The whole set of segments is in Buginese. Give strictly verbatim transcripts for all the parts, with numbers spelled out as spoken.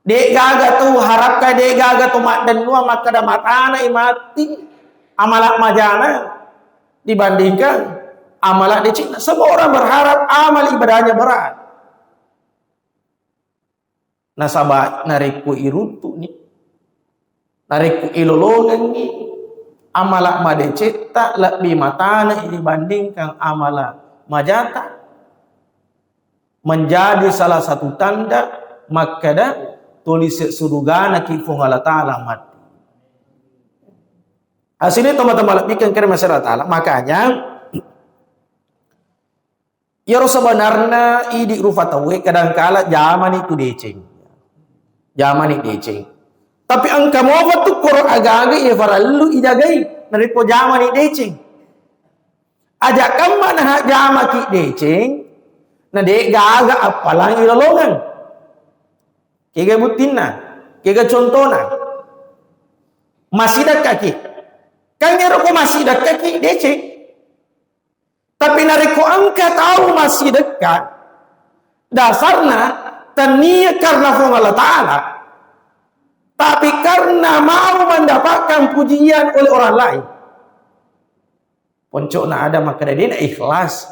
De'gaga tau harapkan, de'gaga tau maddennuang makkeda matana i matti amala majana dibandingkan amala decenna. Semua orang berharap amal ibadahnya berat. Nasaba narekko iruntu'ni, narekko ilolongengngi amala madecetta lebbi matana dibandingkan amala majata, menjadi salah satu tanda makkeda tuli se-, surugana ki Puang Allah Ta'ala matti. Hasilnya teman-teman lebih kengkere masyarakat Ta'ala. Makanya iyaro sebenarna idi rufa tauwe kadangkala jamani tu deceng. Jamani deceng. Tapi engka mopa tu koro agaga iya farellu ijagai. Narekko jamani deceng. Aja kamma naha jamaki deceng, na de gaga appalang ilolongeng. Kega buttinna, kega contona. Masidekkaki. Kan ero ko masidekkaki deceng. Tapi narekko engka tau massidekka, dasarna tania karena Puang Allah Ta'ala, tapi karena mau mendapatkan pujian oleh orang lain. Poncokna ada makkeda dena ikhlas.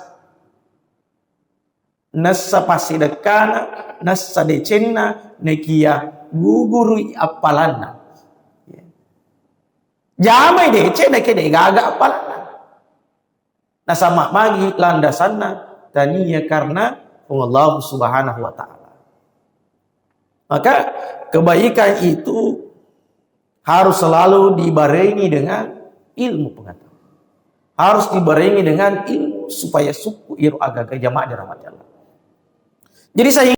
Nessa passidekkana, nessa decenna, nekia gugurui appalanna. Jamai deceng, nekia de gaga appalanna. Nasaba magi landasanna tania karena Puang Allah Subhanahu wa Ta'ala. Maka kebaikan itu harus selalu dibarengi dengan ilmu pengetahuan. Harus dibarengi dengan ilmu supaya sukku iro agaga jamaah dirahmati Allah. Jadi saya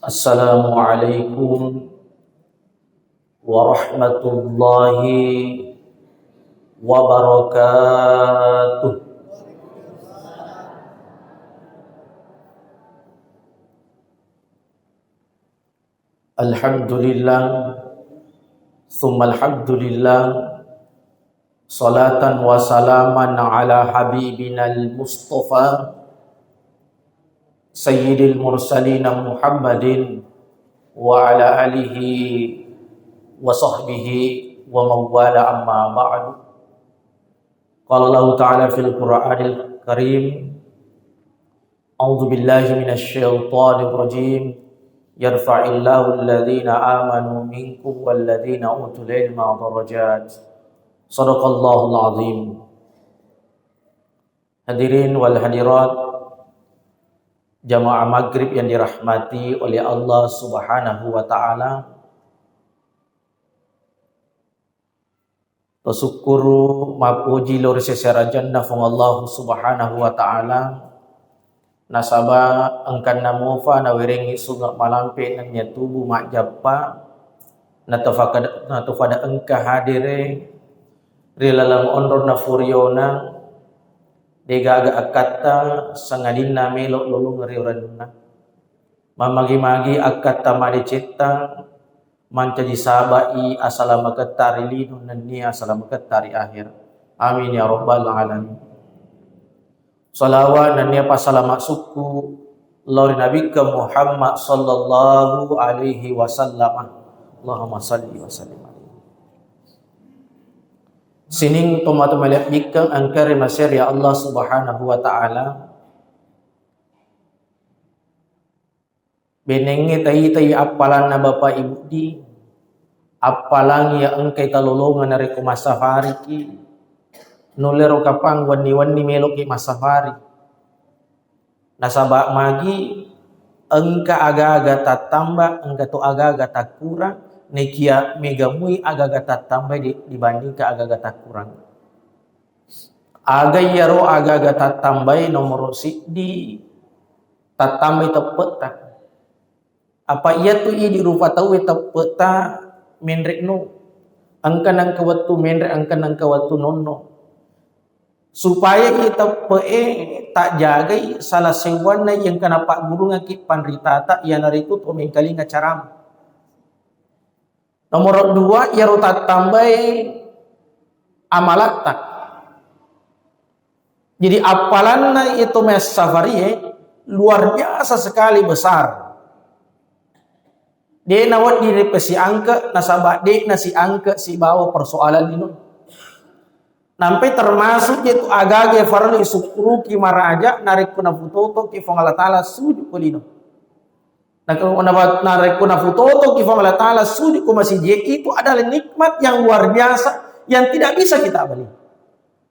Assalamualaikum warahmatullahi wabarakatuh. Alhamdulillah, summa alhamdulillah, salatan wa salaman ala habibina al-Mustafa, Sayyidil Mursalina Muhammadin wa ala alihi wa sahbihi wa mawwala, amma ba'du. Qala Allahu ta'ala fil Qur'anil Karim, a'udzu billahi minasy syaithanir rajim. Yarfa'illahu alladhina amanu minkum walladhina utul ilma darajat. Sadaqallahul azim. Hadirin wal hadirat, jamaah maghrib yang dirahmati oleh Allah Subhanahu wa Ta'ala. Tasukkuru mappoji lao ri sese arajanna Puang Allah Subhanahu wa Ta'ala, nasaba engkanna mofa nawerengngi sunge malampe nennia tubu majjappa, natofakada-, natofada engka hadere ri laleng onronna furiona, degaga akkatta sangadinna melo lolong ri orennunna. Mammagi-magi akkatta madecetta mancaji sabai asalamaketta ri lino nennia asalamaketta ri akhir. Amin ya rabbal alamin. Salawat nennia passalama sukku lao ri Nabikka Muhammad sallallahu alaihi wasallam. Allahumma salli wa sallim alaihi. Sining tomatoa malebbikeng engka ri maseri Allah Subhanahu wa Ta'ala. Benengnge tai-tai appalanna Bapak Ibu di, appalang iya engkai talolongeng narekko massafariki, nullero kapang wenni-wenni meloki massafari. Nasaba magi engka aga-aga tattamba, engka to aga-aga takkurang, nekia mega mui aga-aga tattambai di-, dibandingkan aga-aga takkurang. Aga iyaro aga-aga tattambai nomoro siddi, tattambai teppe'ta. Apa iyatu idi rupa tauwe teppe'ta menre'no. Engka nengka wettu menre, engka nengka wettu nonno. Supaya i teppe'e tajagai salah seuwanna yang kena paggurungaki panritata, iyanaritu to mengkalinga carama. Nomoro dua, iyaro tattambai amalatta. Jadi appalanna itu mai safari, eh, luar biasa sekali besar. De' nawedding ripasiangke, nasaba' de' nasiangke sibawa persoalan lino. Nampai termasuk je tu agaga farellu isukkuruki maraja narekko nafutotoki Puang Allah Ta'ala sujud ko lino. Nah, kalau na-, narekko nafutotoki Puang Allah Ta'ala sujud ko masijid, itu adalah nikmat yang luar biasa yang tidak bisa kita beli.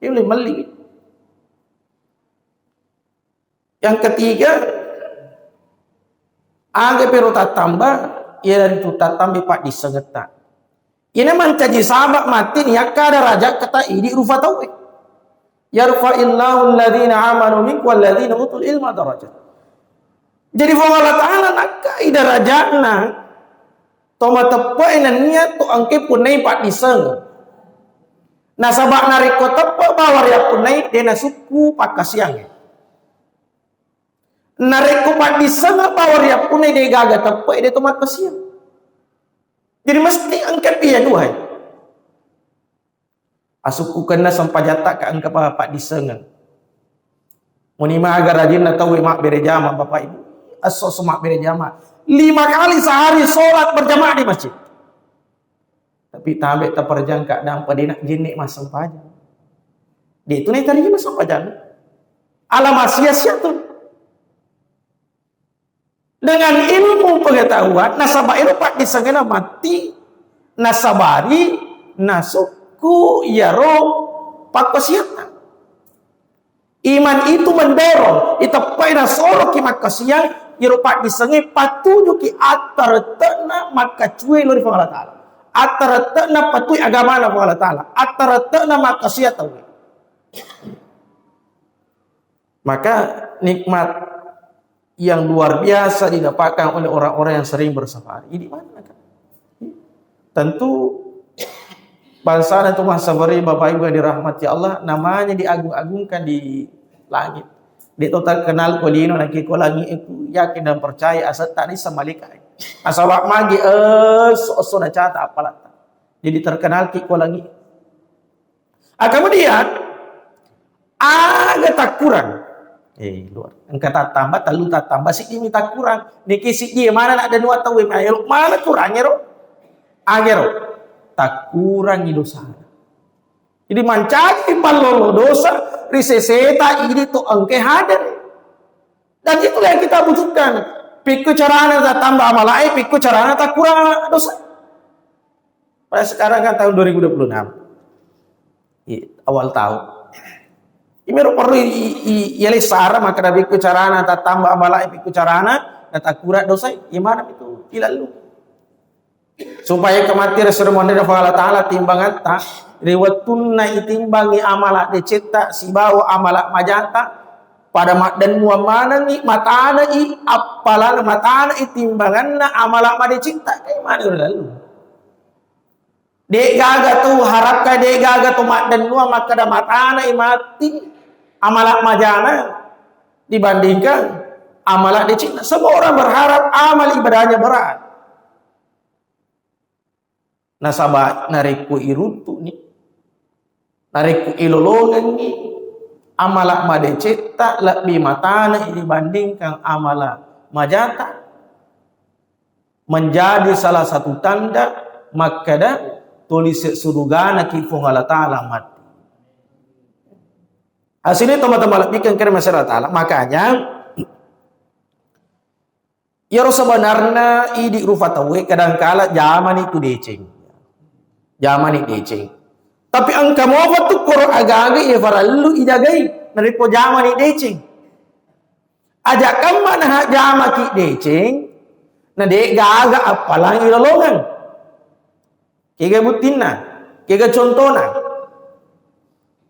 Ini melli. Yang ketiga, aga pero tattamba, iyanaritu tattamba paddissengetta. Iyana mancaji sabab matti ni yakka darajat kata idi rufa tauwe. Yarfa'illahu alladhina amanu minkum walladhina utul ilma darajat. Jadi Puang Allah Ta'ala nakkai darajatna to mateppe'e nennia to engke punnai paddisseng. Nasaba' narekko teppe' bawang riappunnai, de' nasukku pakkasiangnge. Narekko paddisseng bawang riappunnai, de' gaga teppe', de' to makkasiang. Jadi mesti engka pia duai. Asukkukenna sempajatta ka engka pa-, paddissengeng. Muni maga rajinna tauwe mabbere jama, Bapak Ibu. Esso-esso mabbere jama. Lima kali sehari sholat berjamaah di masjid. Tapi tabe' taperjang keadaan padena jenne massempajang. De' tu natarima sempajang. Ala masia-sia tu. Dengan ilmu pengetahuan, nasaba' ero paddissengena matti, nasabari, nasukku iyaro pakkasianna. Iman itu mendorong, iteppai nasoroki makkasiang, iyaro paddissengnge patujuki attarette'na makkacue lao ri Puang Allah Ta'ala. Attarette'na patui agamana Puang Allah Ta'ala. Attarette'na makkasiang tauwe. Maka nikmat yang luar biasa didapatkan oleh orang-orang yang sering bersafari. Ini mana, kan? Tentu bangsana tu massafari, Bapak Ibu yang dirahmati Allah, namanya diagung-agungkan di langit. De' to terkenal ko lino, naki ko langi, aku yakin dan percaya asetta ni sama malaikat. Nasaba' magi, eh, so, so nacata apalatta. Jadi terkenal ki ko langi. Ah, kemudian, aga takkurang? Eh, luar. Engka tattamba, tellu tattamba, siddi mi takkurang. Niki siddi mana nak denua tau, eh, elo mana kurang ero? Agero. Takkurangi dosa. Jadi mancaji pallolo dosa, ri seseta idi to engke hadir. Dan itu yang kita butuhkan. Pikku carana tattamba amalae, pikku carana takkurang dosa. Pada sekarang kan tahun dua ribu dua puluh enam. Iya, awal tahun. Imero perlu i, i, i, yale sara maka da pikku carana tattamba amalae, pikku carana na takkura dosa, imana itu ilallu. Supaya kematian sudah menderita Allah Ta'ala timbangatta, ri wettunna itimbangi amala decetta sibawa amala majata, pada maddennuang manengi, matana i appalana, matana i timbanganna amala madecetta, kai mana lalu. De'gaga tu harapka, de'gaga tu maddennuang makkeda matana i mati amala majana dibandingkan amala decenna. Semua orang berharap amal ibadahnya berat. Nasaba narekko iruntu'ni, narekko ilolongengngi, amala madecetta lebbi matana dibandingkan amala majata, menjadi salah satu tanda makkeda tuli se-, surugana ki Puang Allah Ta'ala matti. Asli teman-teman lebih kere masalah Ta'ala. Makanya, iyaro sebenarna idi rufa tauwe kadangkala jamani tu deceng. Jamani deceng. Tapi engka mopa tu koro agaga iya farellu ijagai narekko jamani deceng. Aja kamma nah jamaki deceng, na de gaga appalang ilolongeng. Kega buttinna, kega contona.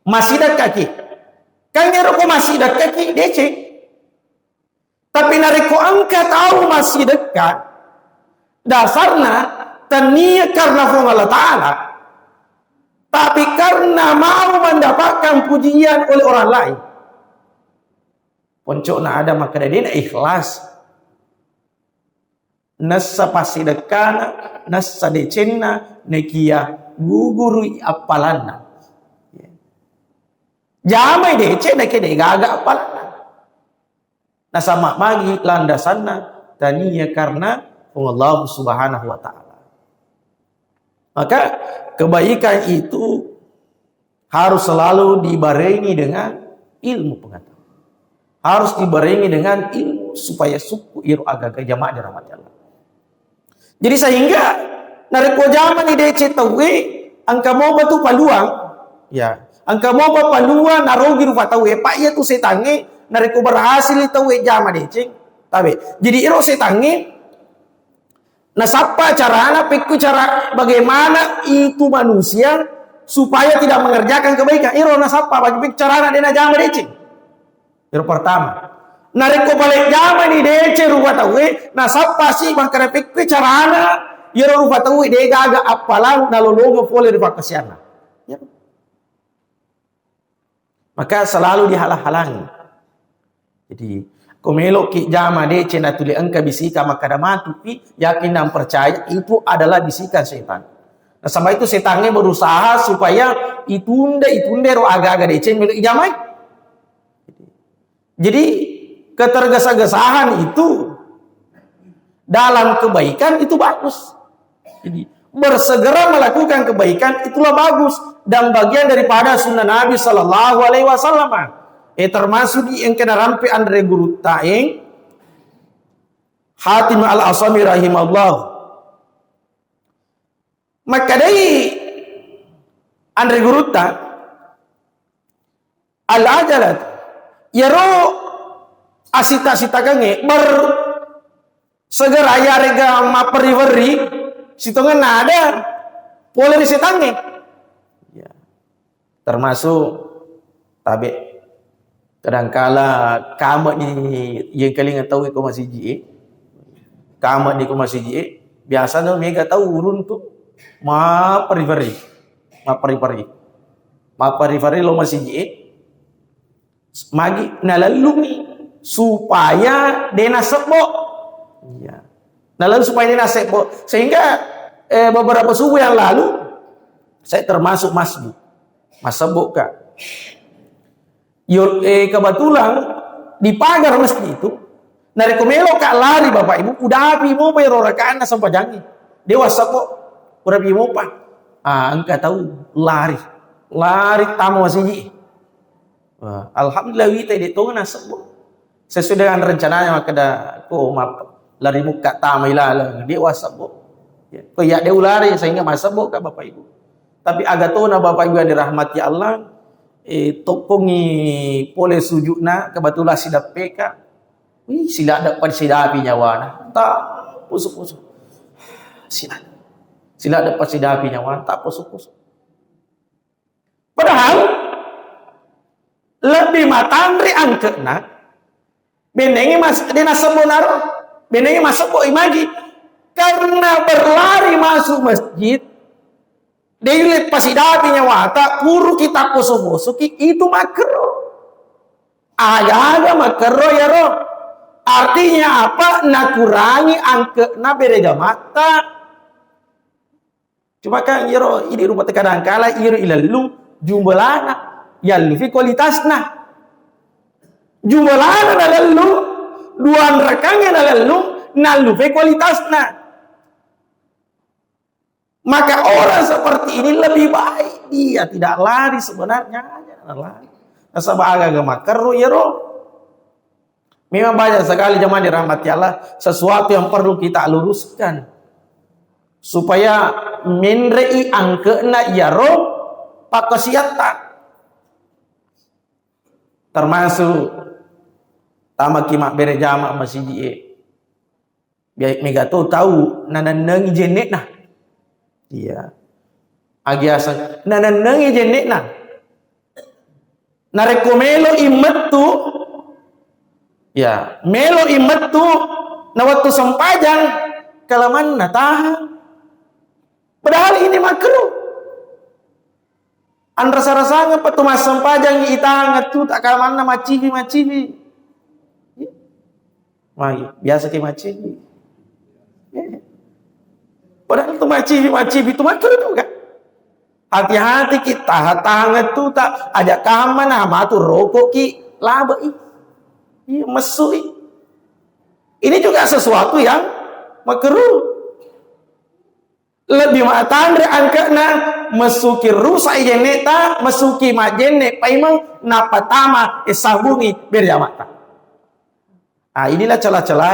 Masidekkaki. Kan ero ko masidekkaki deceng. Tapi narekko engka tau massidekka, dasarna tania karena Puang Allah Ta'ala, tapi karena mau mendapatkan pujian oleh orang lain. Poncokna ada makkeda dena ikhlas. Nessa passidekkana, nessa decenna, nekia gugurui appalanna. Jamai deceng, nakke de' gaga appalanna. Nasaba magi landasanna, tania karena Puang Allah Subhanahu wa Ta'ala. Maka kebaikan itu harus selalu dibarengi dengan ilmu pengetahuan. Harus dibarengi dengan ilmu supaya sukku iro agaga jamaah dirahmati Allah. Jadi sehingga narekko jamani deceng tauwe, engka mopa tu paluang, ya, engka mopa paluang narogi rupa tauwe, pa iya tu setangnge narekko berhasil tauwe jama deceng, tabe. Jadi iro setangnge nasappa carana, pekko cara bagaimana itu manusia supaya tidak mengerjakan kebaikan. Iro nasappa bagi pekko carana de' najama deceng. Iro pertama. Narekko pale jamani deceng rupa tauwe, nasappa si makkeda pekko carana iro rupa tauwe de' gaga appalang nalolongeng pole ri pakkasianna. Ya. Maka selalu dihalang-halangi. Jadi, ko meloki jama deceng na tuli engka bisikan makkeda matupi, yakin dan percaya itu adalah bisikan setan. Nasaba itu setangnge berusaha supaya itunda, itunda ro aga-aga deceng melo ijamai. Jadi, ketergesa-gesahan itu dalam kebaikan itu bagus. Jadi, bersegera melakukan kebaikan itulah bagus dan bagian daripada sunnah Nabi Sallallahu Alaihi Wasallam. Eh, termasuk di engka narampe anre gurutta, eh, Hatim Al Asami rahimahullah. Makkedai anre gurutta, al-ajalat, iyaro asita-sitakengnge bersegera iyarega mapperri-perri sitongenna ada pole ri setangnge. Ya. Termasuk tabe, kadangkala kame'ni yengkalinga tau ko masiji e. Kame'ni ko masiji e. Biasa no mega tau uruntu mapperri-perri. Mapperri-perri. Mapperri-perri lo masiji e. Magi nalellungi supaya de' nasebbo. Iya. Nalellung supaya de' nasebbo. Sehingga, eh, beberapa subuh yang lalu saya termasuk masbuk. Masebbo ka. Yo, eh, kebetulan di pagar masjid itu, narekko melo ka lari Bapak Ibu, udapi mopa ero rakaanna sempajangnge. De' wassebbo, udapi mopa. Ah, engka tau lari. Lari tama masiji. Wah, alhamdulillah wita de' tongeng nasebbo. Sesuai dengan rencananya makkeda ko map-, lari mukka tama ilaleng, de' wassebbo. Ya, ko iya de' ulari sehingga massebbo ka Bapak Ibu. Tapi aga tona Bapak Ibu yang dirahmati Allah, eh, tokkongi pole sujudna, kebetulan sideppe ka. Wih, sila de'pa sidapi nyawana. Tak pusu-pusu. Sila. Sila de'pa sidapi nyawana, tak pusu-pusu. Padahal lebbi matanre angke'na, benengngi mas-, de' nasebbo naro, benengngi massebbo i magi. Karena berlari masuk masjid, de' ulle pasidapi nyawata, puru kita poso-posoki, itu makkerro. Aga-aga makkerro iyaro. Artinya apa? Nakurangi angke'na bere jamatta. Cuma kan iyaro idi rupa tekadangkala iyaro ilellung jumlana, yallufi kualitasna. Jumlana nalellung, dua rakangnge nalellung, nallufi kualitasna. Maka orang seperti ini lebih baik dia tidak lari sebenarnya, jangan lari. Nasaba aga-aga makkerro iyaro. Memang banyak sekali jamaah dirahmati Allah, sesuatu yang perlu kita luruskan supaya menre'i angke'na iyaro pakkasiatta. Termasuk tamaki mabbere jama masiji e. Biasa mega to tau nanennengi jenne'na. Iya. Agi aseng nanennengi jenne'na. Narekko melo i mettu, ya, melo i mettu na wettu sempajang, kalamanna tahang. Padahal ini makruh. Anrasa-rasangeng pa tu massempajang itangeng tu, tak kalamanna maccibi-maccibi. Magi, biasa ki maccibi. Padahal tu maccibi-maccibi tu makruh juga. Hati-hati ki, taha-, tahang tu tak ajak kamma na matu rokok ki, labe'i. Iya, messu'i. Ini juga sesuatu yang makruh. Lebih matanre angke'na, messuki rusa i jenneta, messuki majenne paimeng, napatama, eh, sambungi berjamaah. Ah, inilah celah-celah,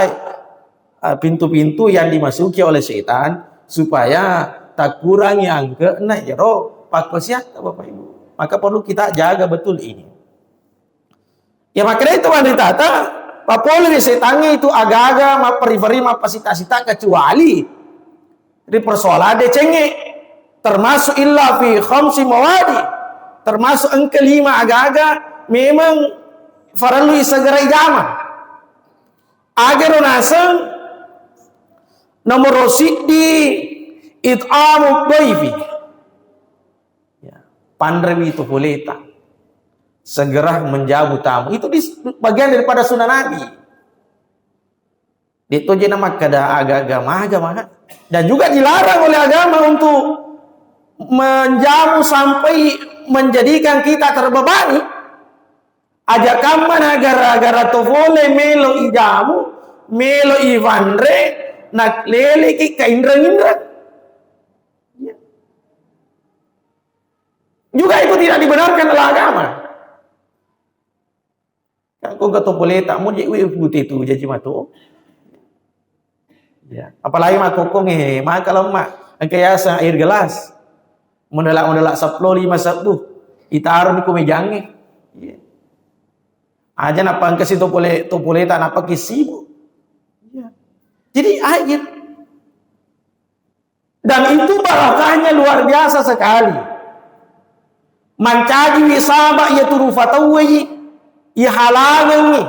ah, pintu-pintu yang dimasuki oleh setan supaya takurangi angke'na iyaro pakkosiatta, Bapak Ibu. Maka perlu kita jaga betul ini. Ya, makanya itu wanita ta, papole ri setangnge itu aga-aga mapperi-peri, mappasita-sita, kecuali ri persoalan decengnge, termasuk illa fi khamsi mawadi, termasuk engka lima aga-aga memang farellu isegera ijama. Agaro naseng nomoro siddi, it'amu dhaifi. Ya, panrewi tu poleta. Segera menjamu tamu. Itu dis-, bagian daripada sunnah Nabi. De'to je namakkeda aga-aga maga, maga. Dan juga dilarang oleh agama untuk menjamu sampai menjadikan kita terbebani. Aja kamma na gara-gara to pole melo ijamu, melo ifanre, na leleki kainreng-inreng. Ya. Juga itu tidak dibenarkan oleh agama. Kan ko gato poleta, mo je we pute tu jaji matu. Ya, apalagi makkokkongnge, maka lemma. Engka yaseng air gelas. Mendelak-mendelak seppulo lima sebbu. Itaro ni ko mejangnge. Ya. Aja nappa engka si to pole, to poleta nappa ki sibuk. Ya. Jadi air. Dan itu barakahnya luar biasa sekali. Mancajiwi saba iya tu rufa tauwe, ihalangengngi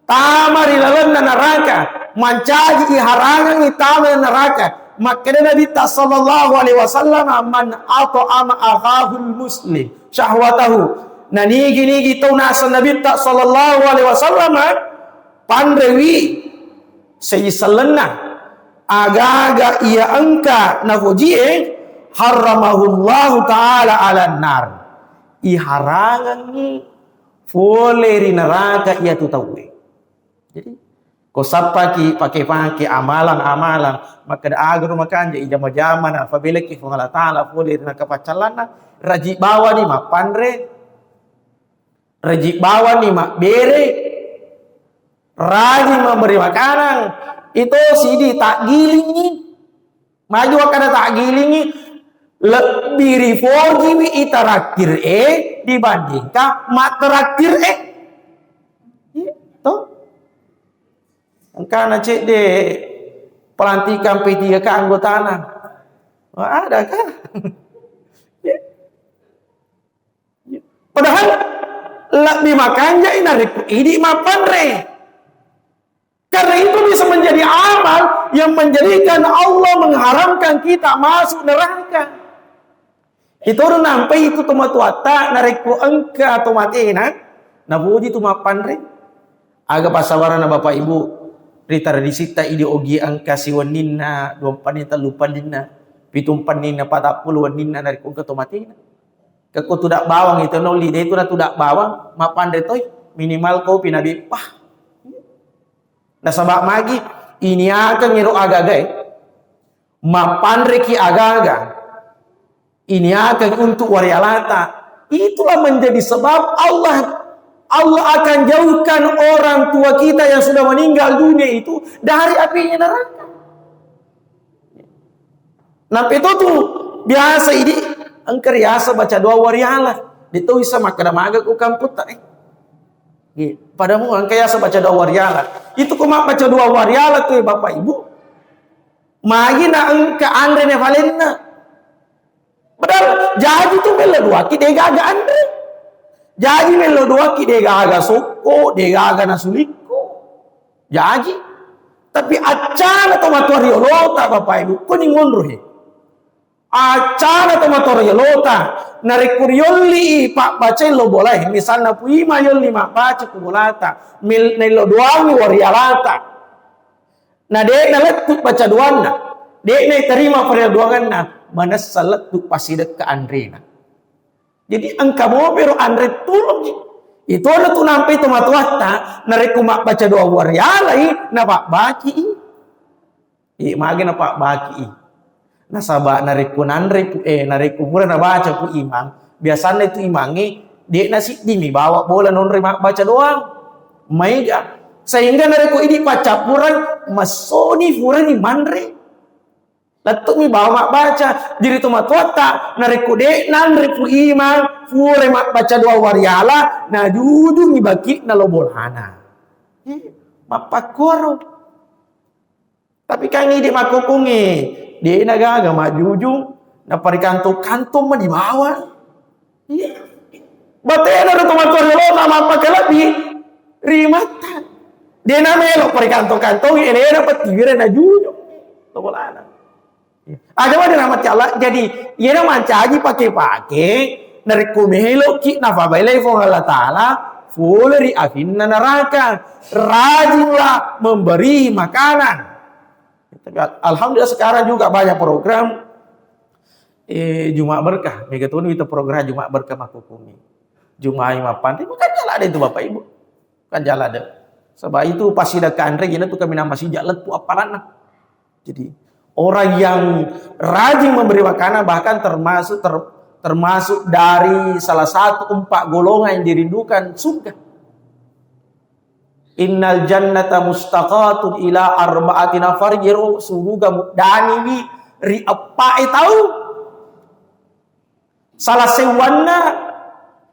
tama ri lalenna neraka, mancaji iharangengngi tama ri neraka. Makkeda Nabitta sallallahu alaihi wasallam, "Man at'ama akhahul muslim syahwatahu." Nanigi-nigi tau naseng Nabitta sallallahu alaihi wasallam, panrewi seji sellenna, aga-aga iya engka nafojie, harramahullahu ta'ala 'alan nar. Iharangengngi fole ri neraka iyatu tauwe. Jadi, ko sappaki pake-pake amalang-amalang, makkeda aga ro makanja ijama-jama na fabeleki Puang Allah Ta'ala fole ri neraka paccallanna, raji bawani mappanre, raji bawani mabbere, rajin memberi makanan, itu sidi takgilingi. Maju akkada takgilingi, lebbi rifojiwi itaraktir e dibandingkan matteraktir e. Iya, toh? Engkana cedde pelantikan P tiga ka anggotana. Wah, ada kah? Padahal lebbi makanjai narekko idi mappanre. Karena itu bisa menjadi amal yang menjadikan Allah mengharamkan kita masuk neraka. Itu nampai itu tomatoatta narekko engka tomatena, napuji tu mappanre. Aga passabaranna Bapak Ibu, ri tradisitta idi ogi engka siwenninna, dua empanni, tellu empanninna, pitu empanninna, patappulo wenninna narekko engka tomatena. Kekko tudak bawang itu nolli, de tu natudak bawang, mappanre toi, minimal kopi nabeppa. Nasaba magi, iniakeng iro aga-agae, mappanreki aga-aga, iniakeng untuk warialata. Itulah menjadi sebab Allah, Allah akan jauhkan orang tua kita yang sudah meninggal dunia itu dari apinya neraka. Nampe to tu biasa idi engka riasa baca doa wariala. De to bisa makkeda maga ku kamputta, eh. Iya. Padamu engka yasa baca doa wariala. Itu ko mabbaca doa wariala tu, Bapak Ibu. Magi na engka anre ne falenna. Padahal jaji tu mello doaki de gaga anre. Jaji mello doaki de gaga sokko, de gaga nasulikko. Jaji. Tapi accana to matoa riolota, Bapak Ibu, koni ngonro he. Accana to matoa riolota, narekko riolli pabbacai lo bolae, misalna Puima yolli mabbaca ku bolata, mil-, naillo doangi warialata. Na de nalettu baca doanna, de naiterima parial doanganna, manessa lettu passidekka anrena. Jadi engka mopero anre tulungngi. Itu ana tu nampai tomatoatta, narekko mabbaca doa warialai, napabbacii. Iya, magi napabbacii. Nasaba narekko nanre pu-, eh, narekko pura nabaca pu imang, biasanna itu imangnge de' nasiddi mi bawa bola nonroi mabbaca doang. Maega. Sehingga narekko idi paccappureng, massoni purani manre. Lettu'mi bawa mabbaca. Jadi tomatoatta, narekko de' nanre pu imang, pura mabbaca doa wariala, najujungi baki'na lo bolana. Eh, mappakkoro. Tapi kan idi makkukungngi, de' nagaga majujung, naparikanto-kanto mani bawa. Iya. Batena ro tomatoa riolo na mappakalebbi rimatta. De' namelo parikanto-kantongi elena pettiwira najujung. Topolana. Aja wa dirahmati Allah. Jadi, iyena mancaji pake-pake, narekko meloki nafabailai Puang Allah Ta'ala, pole ri afinna neraka. Rajinlah memberi makanan. Tapi al-, alhamdulillah sekarang juga banyak program, eh, Jumat Berkah. Mega toni wita program Jumat Berkah makkukungngi. Jumai mappanre, bukan jalan ada itu Bapak Ibu. Bukan jalan ada. Sebab itu pasti ada kanre, gini tuh kami nama sijak lettu appalanna. Jadi orang yang rajin memberi makanan bahkan termasuk ter-, termasuk dari salah satu empat golongan yang dirindukan surga. Innal jannata mustaqatun ila arba'ati nafar, jero suruga muddaniwi ri eppa e tau. Salah seuwanna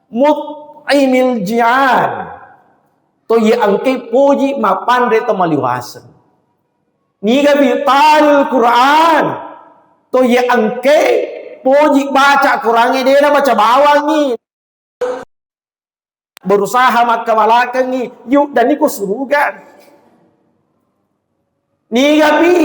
mut'imil ji'an, to ye engke poji mappanre to maliwaseng. Niga bi talil Quran, to ye engke poji baca Qurangnge dena baca bawangngi. Berusaha makkamalakengngi, yuddanni ko suruga. Nigapi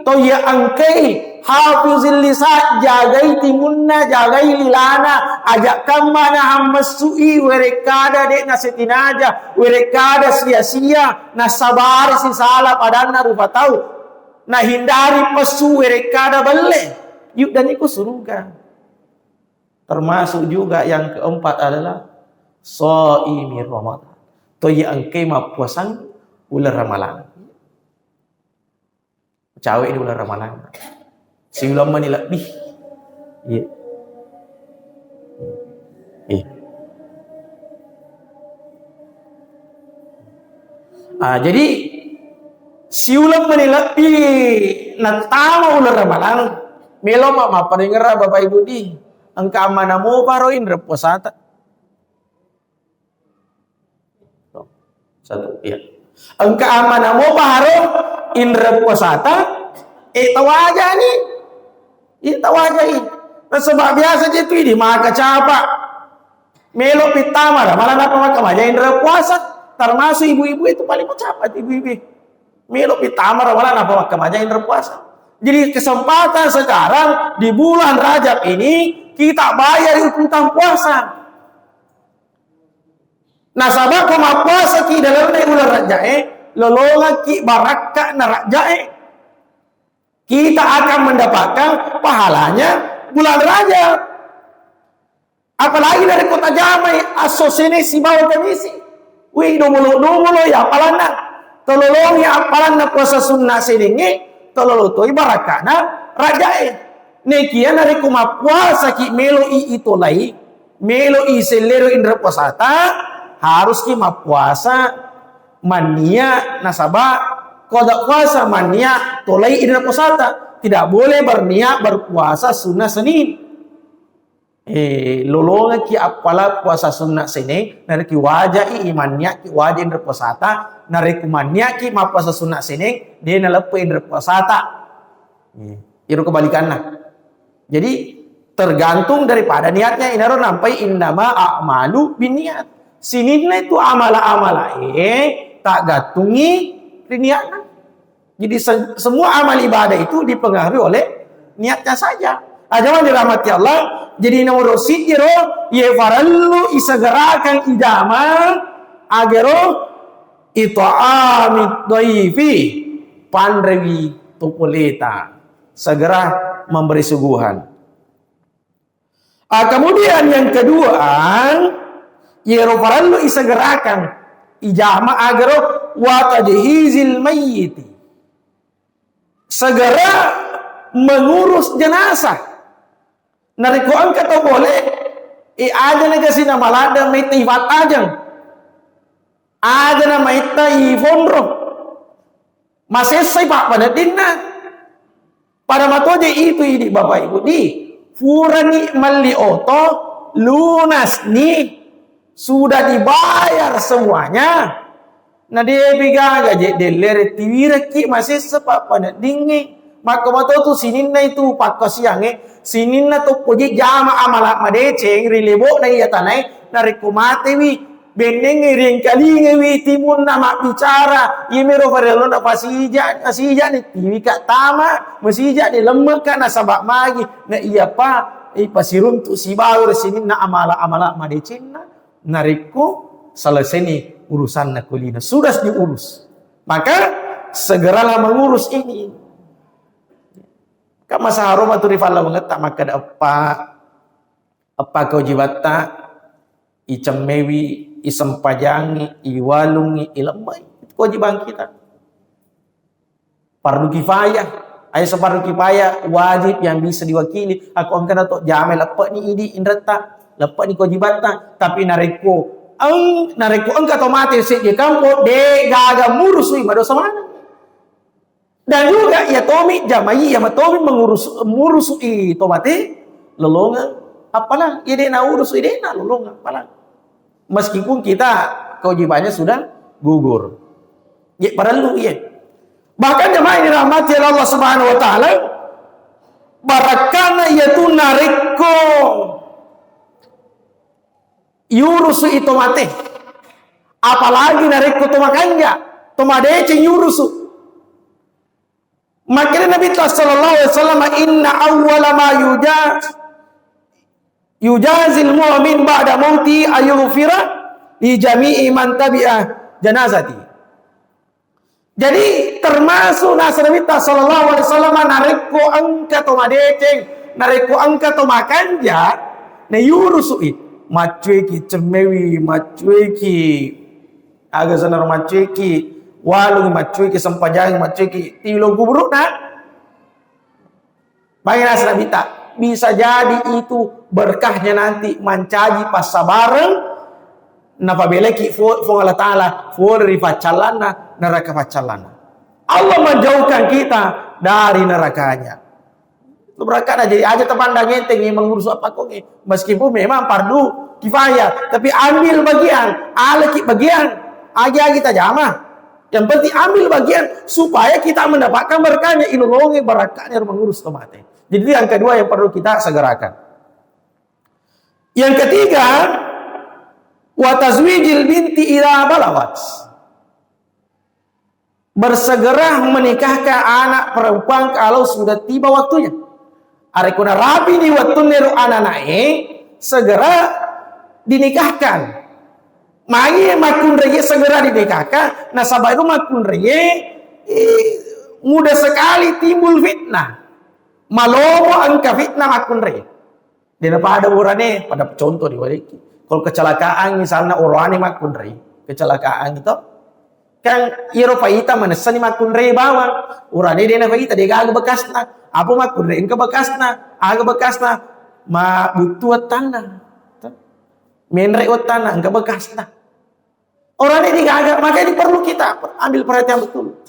to iya engkai hafizil lisan, jagai timunna, jagai lilana, aja kammana hammessui werekkada de nasitinaja, werekkada sia-sia, nasabari sisala padanna rupa tau, nahindari pessu werekkada belle, yuddanni ko suruga. Termasuk juga yang keempat adalah shaimi Ramadan. To iya engkai mappuasang uleng Ramalang. Cawe di uleng Ramalang. Siuleng mani lebbi. Iya. Iya. Ah, jadi siuleng mani lebbi nattama uleng Ramalang, melo ma-, mapparingerra Bapak Ibu di. Engka ammana mopa ro inre puasata. Satu, iya. Engka ammana mopa haro inre puasata, eh, tawajani. Iya, tawajai. Nasaba biasa je tu idi maka capa. Melo pittama Ramalang apa maka maja inre puasa. Termasuk ibu-ibu itu paling macapa ibu-ibu. Melo pittama Ramalang apa maka maja inre puasa. Jadi kesempatan sekarang di bulan Rajab ini kita bayar utang puasa. Nasaba ko mappuasaki dalamna uleng Raja'e, lolongekki barakka'na Raja'e. Kita akan mendapatkan pahalanya bulan Rajab. Apalagi narekko tajamai esso Senin sibawa Kamisi. Wih, domolo-domolo ya appalanna. Tololongi appalanna puasa sunna Seningnge, tololo toi barakka'na Raja'e. Nekia narekko mappuasaki melo i itolai, melo i sellero inre puasata, haruski mappuasa mannia nasaba koda puasa mannia tolai inre puasata. Tidak boleh berniat berpuasa sunna Senin. Eh, lolongekki appala puasa sunna Senin, narekki wajai manniakki waja inre puasata, narekko manniakki mappuasa sunna Senin, de naleppo inre puasata. Eh, iro kebalikanna. Jadi, tergantung daripada niatnya. Inaro nampai innama a'malu binniat. Sininna itu amala-amala e, tak gantungi ri niatna. Jadi, se-, semua amal ibadah itu dipengaruhi oleh niatnya saja. Ajaman dirahmati Allah, jadi nomor sijiro, ye farallu isegerakan ijama, agero ita'amid dhaifi, panrewi topoleta. Segera memberi suguhan. Ah, kemudian yang kedua, yero parellu isegerakan, ijama agaro, wa tajhizil mayyiti. Segera mengurus jenazah. Narekko engka tau pole, eh, aja na kasi na maladde maitta ifattajeng. Aja na maitta ifonro. Masessai pappaneddinna. Pada matoje itu idi Bapak Ibu di. Furani melli oto, lunasni, sudah dibayar semuanya. Na depi gaga je dellere tiwirekki masessa pappaneddingnge. Makko matotu sininna itu pakkasiangnge, sininna toppo je jama amala madeceng ri lebo'na iya tanae, narekko matewi, bennengnge riengkalingewi timunna mabbicara, iyemiro farellona pasija, masijani tiwika tama, masijani lemmekka nasaba magi, na iyapa, ipasiruntu sibawa ri sininna amala-amala madecenna, narekko selesainya urusanna kulino, sudah diurus, maka segeralah mengurus ini. Kan masaharo matu ri fallawengetta makkeda eppa, eppa kewajibatta, icemmewi, isempajangi, iwalungi, ilemmai. Itu kewajiban kita. Fardu kifayah. Ayo sefardu kifayah wajib yang bisa diwakili. Aku engkana to jame leppeni idi inretta, leppeni kewajibatta. Tapi narekko eng, narekko engka to mate seddi kampo, de gaga murusui madosa maneng. Dan juga iya tomi jamai, iya matomi mengurus, murusui to mate lolongeng. Apalah, iya de na urusui de na lolongeng, apalah. Meskipun kita kewajibannya sudah gugur. Ye parellu iya. Bahkan jamaah yang dirahmati oleh Allah Subhanahu wa taala, barakkana iya tu narekko yurusu i to mate. Apalagi narekko to makanja, to madeceng yurusu. Makanya Nabi sallallahu alaihi wasallam, "Inna awwala ma yuja-, yujazil mu'min ba'da mauti ayyughfira li jami'i man tabi'a janazati." Jadi termasuk nasa Nabi sallallahu alaihi wasallam, narekko engka to madeceng, narekko engka to makanja, na yurusu'i, maccueki cemmewi, maccueki aga senaro, maccueki walung, maccueki sempajangi, maccueki tilo kuburu'na. Bagi nasa Nabitta, bisa jadi itu berkahnya nanti mancaji passabareng, napabeleki fo-, Fuang Allah Ta'ala, fole ri faccallanna, neraka faccallanna. Allah menjauhkan kita dari nerakanya. Itu berkahnya, jadi aja tapandang enteng mengurus apa kok, eh. Meskipun memang fardu kifayah, tapi ambil bagian, alaki bagian, agi-agi tajama. Yang penting ambil bagian supaya kita mendapatkan berkahnya, ilolongi barakahnya mengurus to mate. Jadi itu yang kedua yang perlu kita segerakan. Yang ketiga, wa tazwijil binti idza balawat. Bersegera menikahkan anak perempuan kalau sudah tiba waktunya. Arekko narapini wettunna ero ananae, segera dinikahkan. Magi makkunraie segera dinikahkan, nasaba itu makkunraie, eh, mudah sekali timbul fitnah. Malomo engka fitnah makkunraie. Dena pada urane, pada contoh di waliki. Kalau kecelakaan misalnya urane makkunrai, kecelakaan itu kan iyaro faita manessani makkunrai bawang. Urane dena faita, de gaga bekasna. Apa makkunrai engka bekasna, aga bekasna, ma buttu wettanna. Menre wettanna engka bekasna. Orang ini gagal, makanya ini perlu kita ambil perhatian betul.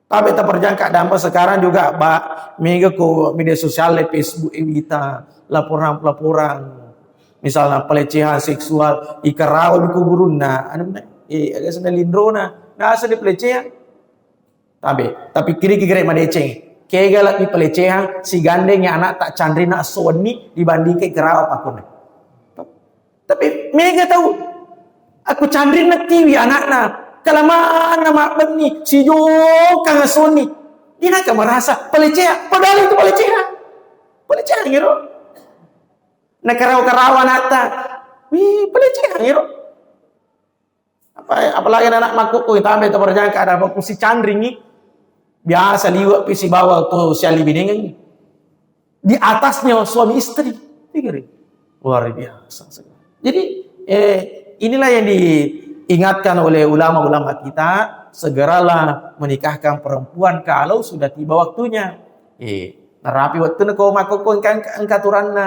Tapi taperjangka dampak sekarang juga, ba, mega ko media sosial, Facebook, e, wita, laporan-laporan, misalnya pelecehan seksual, ikarawa ko gurunna, anu, eh, agak sana lindrona, nasa di pelecehan. Tabe, tapi kiri kira madeceng. Kega lebih pelecehan, si gandeng ya anak tak canrina esso wenni dibandingke kerawa pakune. Tapi mega tau, aku canrina tiwi anakna, kalamanna mabbenni, si jokang esso wenni. Dia naka merasa pelecehan, padahal itu pelecehan. Pelecehan, gitu. Nah, kerawa-kerawa anakta, wih, pelecehan, gitu. Apa, apalagi anak makkukku, tambai taperjangka ada apa ku si canringi. Biasa liwat pi sibawa tu siali binengengi. Di atasnya suami istri. Tiga ribu. Luar biasa. Jadi, eh, inilah yang diingatkan oleh ulama-ulama kita, segeralah menikahkan perempuan kalau sudah tiba waktunya. Eh, narapi waktu ko makkokko engka, engka, engka aturanna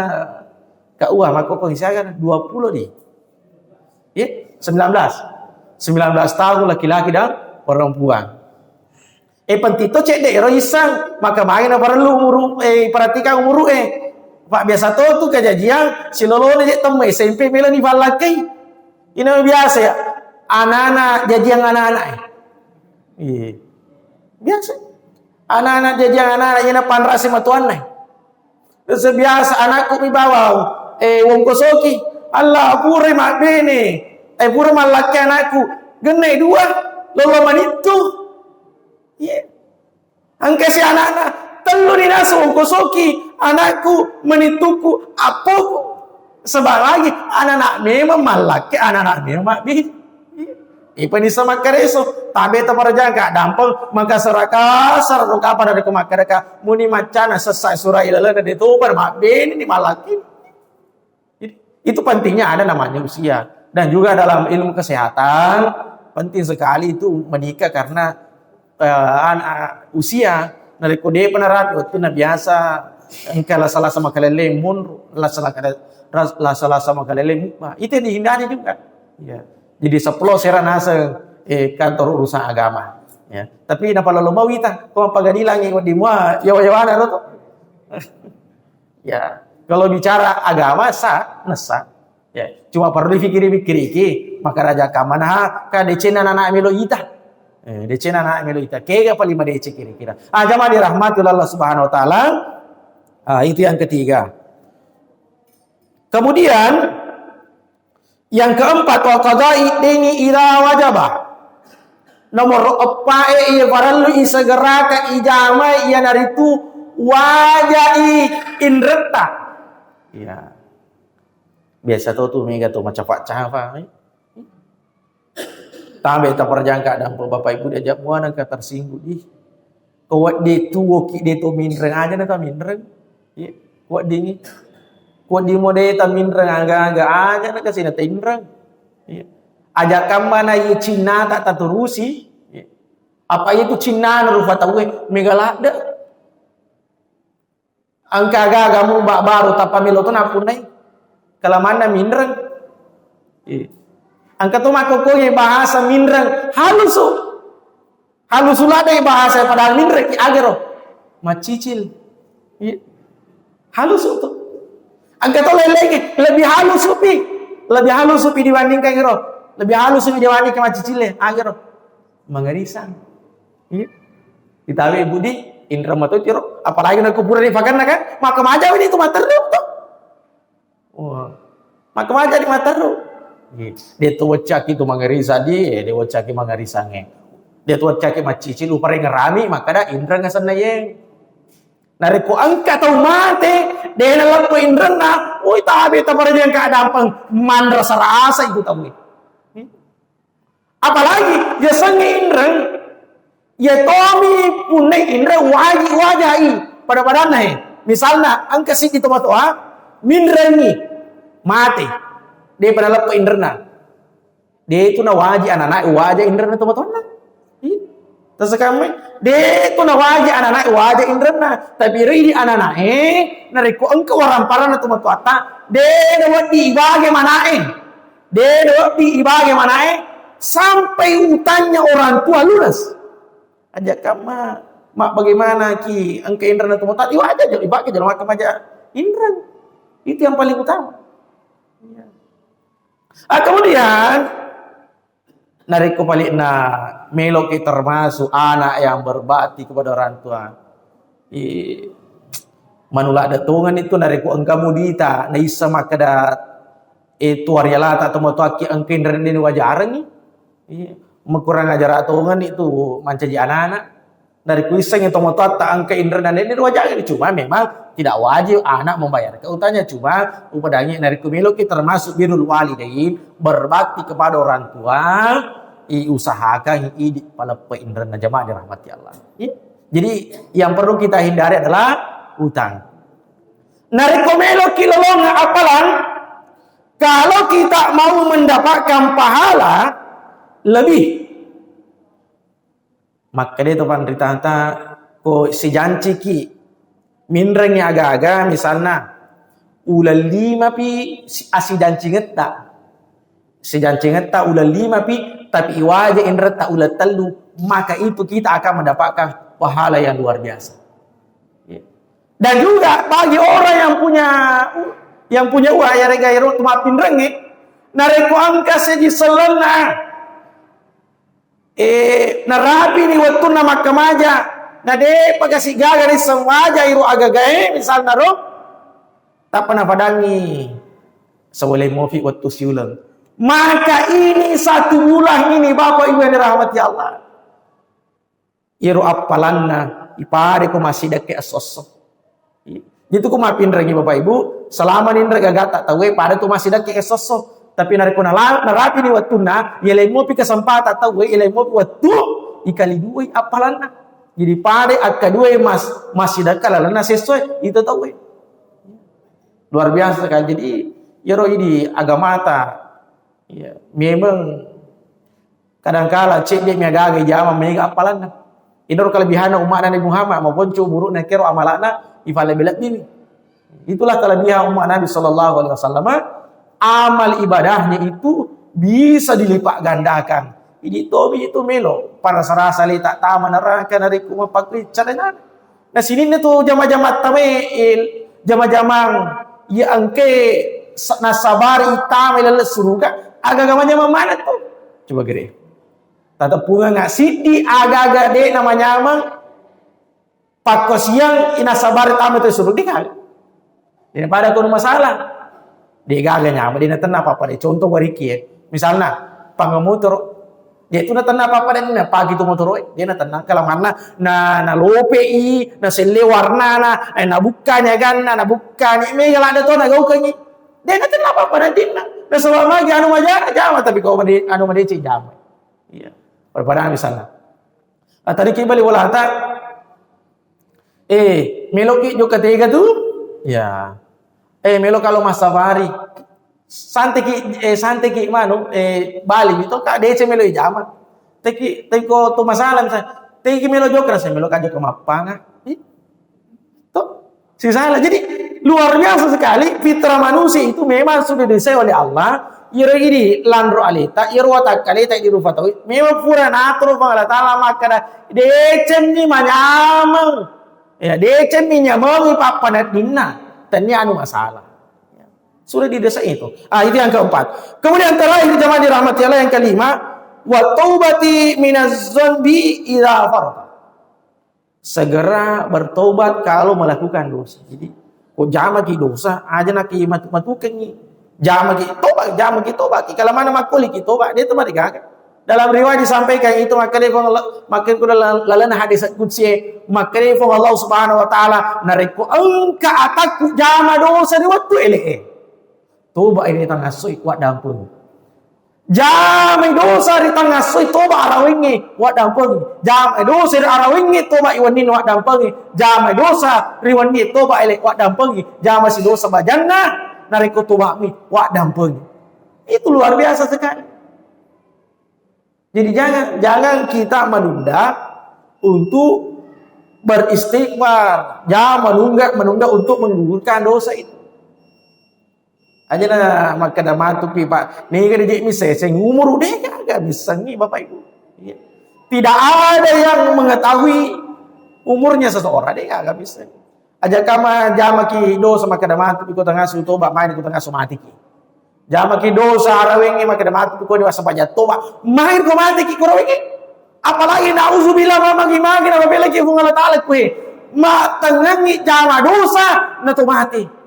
K U A, makkokko siaga dua puluh di. Ya, sembilan belas. Sembilan belas tahun laki-laki dan perempuan. Eh, penting to cedde ero isseng, maka magi na parellu umuru, eh, perhatikan umuru, eh. Pak, biasa to tu kajajiang silolona je temme S M P melo ni pallakkai. Ina biasa ya, anak-anak jajiang anak-anak, eh. Iya. Biasa. Anak-anak jajiang anak-anak ina panrasi matuanna, eh. Terus biasa anakku mi bawang, eh, wongkosoki. Allah, pura mabbene. Eh, pura mallakkai anakku. Genne dua, lolo manittu. Iya. Engka si anakna, tellu ni nasu wongkosoki, anakku, manittuku, appoku. Sebab lagi, anak-anak memang mallakkai, anak-anak memang mabbene. Ipa nisa makkareso, tabe taparajangka dampeng, maka serakasar ruka pada ko makkareka, muni maccana sessa sura ilalena de tobar, mabbene ni mallakkai. Jadi, itu pentingnya ada namanya usia. Dan juga dalam ilmu kesehatan, penting sekali itu menikah karena, eh, an-, a-, usia. Narekko depa narapi, waktu na biasa engka lasa-lasa makalele munru, lasa-lasa, lasa-lasa makalele mubba. Itu yang dihindari juga. Ya. Jadi sepuluh sera naseng, eh, kantor urusan agama. Ya. Tapi napalalo mau ita, ko mappagadilangi wedding mua yawa-yawana ro to. Ya, kalau bicara agama sah, nessa. Ya, cuma perlu difikiri-fikiriki, maka raja kamana, ka decena anak melo ita. Eh, decena anak melo ita. Kega paling madece kira-kira. Ah, jamaah dirahmati oleh Allah Subhanahu wa taala. Ah, itu yang ketiga. Kemudian yang keempat, wa qada'i daini idza wajaba. Nomor eppa e, iya parellu isegeraka ijama iyanaritu wajai inretta. Iya. Biasa to tu mega to macafa-cafa, eh. Tabe taparjangka dampo Bapak Ibu diajak muana ka tersinggung di. Ko wedding tuwoki de to minreng aja na ta minreng. Iya, weddingi. Ko wedding mo de ta minreng aga-aga aja na kasi na tinreng. Iya. Aja kammana iya cinna ta taturusi. Iya. Apa itu cinna na rupa tauwe mega ladde. Engka aga-aga mu ba-, baru tappa melo to nappunnai. Kalamanna minreng. Iya. Engka to makkokkoe bahasa minreng halusu. Halusu ladde bahasa padahal minreng ki agero. Macicil. Iya. Halusu to. Engka to lain-lainnya lebih halusu pi. Lebih halusu pi dibandingkan ero. Lebih halusu pi dibandingkan macicil e agero. Mangerisang. Iya. Ditawe budi, inreng mato tiro. Apalagi na kupura di pakanna kan, maka maja ini tu materru tu. Wah. Maka maja di materru. Iya. De to weccaki tu mangerisang di, eh, de weccaki mangerisang e. De to weccaki macicil upare ngerami, maka da inreng asenna ye. Narekko engka tau mate, de na leppo inrenna, woi tabe taparajang ka dampeng manrasa-rasa itu tau e. Apalagi yasengnge inreng, iya tomi punnai inreng waji-, wajai pada-padanna he. Misalna, engka siddi tomatoa minrengi mate, depa naleppa inrenna. De tu nawaji ananae waja inrenna tomatoanna. Ih, tasakamme. De tu nawaji ananae waja inrenna. Tapi ri ananae, narekko engka waramparanna tomatoatta, de nawedding ibage manae. De nawedding ibage manae sampai utangnya orang tua lunas. Aja kamma, mak, bagaimana ki engka inrenna tomatoatta, iwaja jo, ibage jo, maka maja inreng. Itu yang paling utama. Iya. Ah, kemudian, narekko palikna meloki termasuk anak yang berbakti kepada orang tua. I, manuladde tongeng itu narekko engka mudita, naisseng makkeda, eh, tuarialata tomatoakki engka inrenna wajarengngi. Iya. Makurang ajar tongeng itu mancaji anak-anak. Narekko issengngi tomatoatta engka inrenna nenne wajaga, cuma memang tidak wajib anak membayarkan utangnya. Cuma upadangi narekko meloki termasuk birrul walidain, berbakti kepada orang tua, i usahakan idi paleppe inrenna, jamaah dirahmati Allah. Iya. Jadi yang perlu kita hindari adalah utang. Narekko meloki lolongeng appalang, kalau kita mau mendapatkan pahala lebih, makkeda to panritata, ko sijanciki minrengngi aga-aga, misalna uleng lima pi si-, asijancingetta. Sijancingetta uleng lima pi, tapi iwaja inretta uleng tellu, maka itu kita akan mendapatkan pahala yang luar biasa. Ya. Dan juga bagi orang yang punya, yang punya uang, ya rega ero tu mappinrengnge, narekko engka seji sellenna, eh, narapini wettunna makkamaja, na de'pa kasi gaga nisseng waja iro agagae, misalna ro, tappa napadangi sewaleng mofi wettu siuleng. Maka ini satu bulan ini, Bapak Ibu yang dirahmati Allah, iyaro appalanna ipadeko massidekke esso-esso. Itu ko mappinrengngi Bapak Ibu, selama ninre gagatta tauwe pada tu massidekke esso-esso. Tapi narekko nala-, narapini wettunna, yeleng mopi kesempatan tauwe, yeleng mopi wettu, ikali duai appalanna. Jadi pada akka duai mas-, massidekka lalenna sessoe, itu tauwe. Luar biasa kan. Jadi, iyaro idi agamata. Iya, memang kadangkala cedde mi agaga ijama mega appalanna. Inaro kelebihanna umma'na Nabi Muhammad, maponco umuru'na kero amala'na ifalebbi-lebbimi. Itulah kelebihan umat Nabi sallallahu alaihi wasallam, amal ibadahnya itu bisa dilipat gandakan. Idi tomi itu melo, parasa-rasa leta tama neraka narekko mappakkuicca dengan. Na sininna tu jama-jama tamae, eh, jama-jamang iya engke sa-, nasabari tama lalle suruga, aga-aga manyamang mana tu? Coba gere. Tateppunga nga siddi aga-aga de namanyamang pakkosiang inasabari tama tu suruga, de gaga. Daripada kono masalah. De gaga nyamang, de natenna apa-apa de. Contoh wariki ya. Misalna, pangemotoro. De tu natenna apa-apa de, napagi tu motoro, de natenna. Kalamanna, na, nalopei, naselle warnana, eh, nabukkani aganna, nabukkani, mega ladde to nagaukengi. De natenna apa-apa de dinna. Nasaba magi anu majana, jama, tapi ko made-, anu madeceng jama. Iya. Pada-pada misalna. Ah, tadi ki bali walata, eh, meloki jokka tega tu? Ya. Eh, melo kalau massafari. Santeki, eh, santeki manu, eh, bali mi to, ka dece melo ijama. Teki, teko to masalah misal. Teki melo jokka, saya melo ka jokka mappanga. Ih. To? Sisala. Jadi, luar biasa sekali fitrah manusia itu memang sudah didesain oleh Allah. Iro idi lanro aleta, iro watak aleta idi rupa tau. Memang pura naturu Puang Allah Taala makkada, "Decenni manyameng." Ya, decenni nyamengi pappaneddinna. Tennia anu masalah. Ya. Sudah didesain itu. Ah, itu yang keempat. Kemudian terakhir jemaah dirahmati Allah yang kelima, wa taubati minaz zanbi idza farata. Segera bertobat kalau melakukan dosa. Jadi, ko jamaki dosa, aja naki matu-, matukengi. Jamaki toba, jamaki toba. Kalau mana makkuliki toba, dia tempat digaga. Dalam riwayat disampaikan itu, maka dia pun Allah, maka itu dalam lalana hadis qudsi, maka dia pun Allah Subhanahu wa Taala, narekko engka atakku jama dosa di waktu ele. Toba ini tangassoi, kuat dampun. Jamai dosa ri tangassoi, toba arawengnge, waddampengi. Jamai dosa ri arawengnge, toba iwenninna, waddampengi. Jamai dosa ri wennie, toba ele, waddampengi. Jama si dosa bajanna, narekko tobami, waddampengi. Itu luar biasa sekali. Jadi jangan, jangan kita menunda untuk beristighfar. Jangan menunda, menunda untuk menggugurkan dosa itu. Aja na makkeda matupi, Pak. Nega de je misseng umuru, de gaga missengi, Bapak Ibu. Iya. Tidak ada yang mengetahui umurnya seseorang, de gaga misseng. Aja kama jamaki dosa makkeda matupi ko tangasu toba, main ko tangasu matiki. Jamaki dosa arawengi makkeda matupi ko dewasa paja toba, main ko matiki ko rawengi. Apalagi nauzubillah mamagi-magi na mabelaki Puang Allah Taala kue. Mattengangi jama dosa na to mati.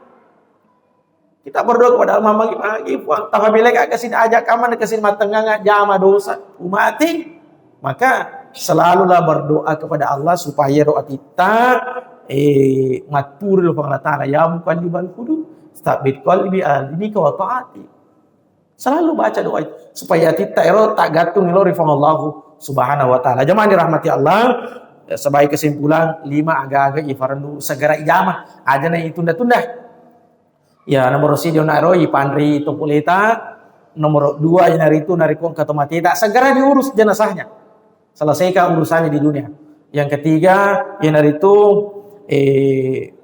Kita berdoa kepada Allah, mamagi-magi, Puang. Tapabila ka kasi ajak kaman, kasi matenganga jama dosa, umati. Maka selalulah berdoa kepada Allah supaya doa kita, eh, maturi lo Allah Taala. Ya muqallibal qulub, tsabbit qalbi ala dinika wa taati. Selalu baca doa itu supaya kita ero tak gantung lo ri Puang Allah Subhanahu wa Taala. Jamaah dirahmati Allah, sebagai kesimpulan, lima aga-aga ifardu segera ijama. Aja na itunda-tunda. Ya, nomor siji onaro ipanri topuleta, nomor dua iyanaritu narekko engka tomateta, segera diurus jenazahnya. Selesaikan urusannya di dunia. Yang ketiga iyanaritu eh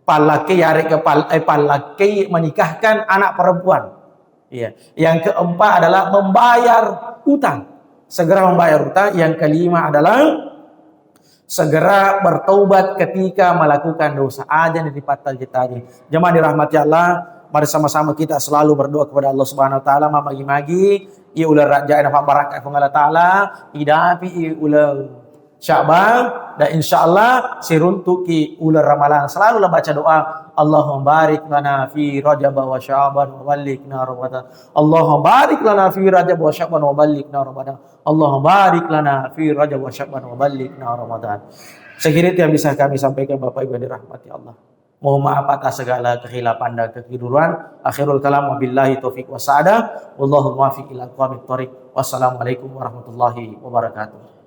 pallakkei yarega pal, eh, pallakkei menikahkan anak perempuan. Iya. Yang keempat adalah membayar utang. Segera membayar utang. Yang kelima adalah segera bertaubat ketika melakukan dosa. Aja nih dipatah kita aja. Jemaah dirahmati Allah, mari sama-sama kita selalu berdoa kepada Allah Subhanahu wa taala, mamagi-magi i uleng raja'e nafabarakka Puang Allah Taala, idapi i uleng Sya'ban, dan insyaallah siruntuki uleng Ramalang. Selalu lah baca doa, Allahumma barik lana fi Rajab wa Sya'ban wa ballighna Ramadan. Allahumma barik lana fi Rajab wa Sya'ban wa ballighna Ramadan. Allahumma barik lana fi Rajab wa Sya'ban wa ballighna Ramadan. Sekiranya itu yang bisa kami sampaikan, Bapak Ibu yang dirahmati Allah. Mohon maaf atas segala kekhilafan dan kekeliruan. Akhirul kalam, wabillahi taufiq wassadah. Wallahu muwaffiq ila aqwamit thoriq. Wassalamualaikum warahmatullahi wabarakatuh.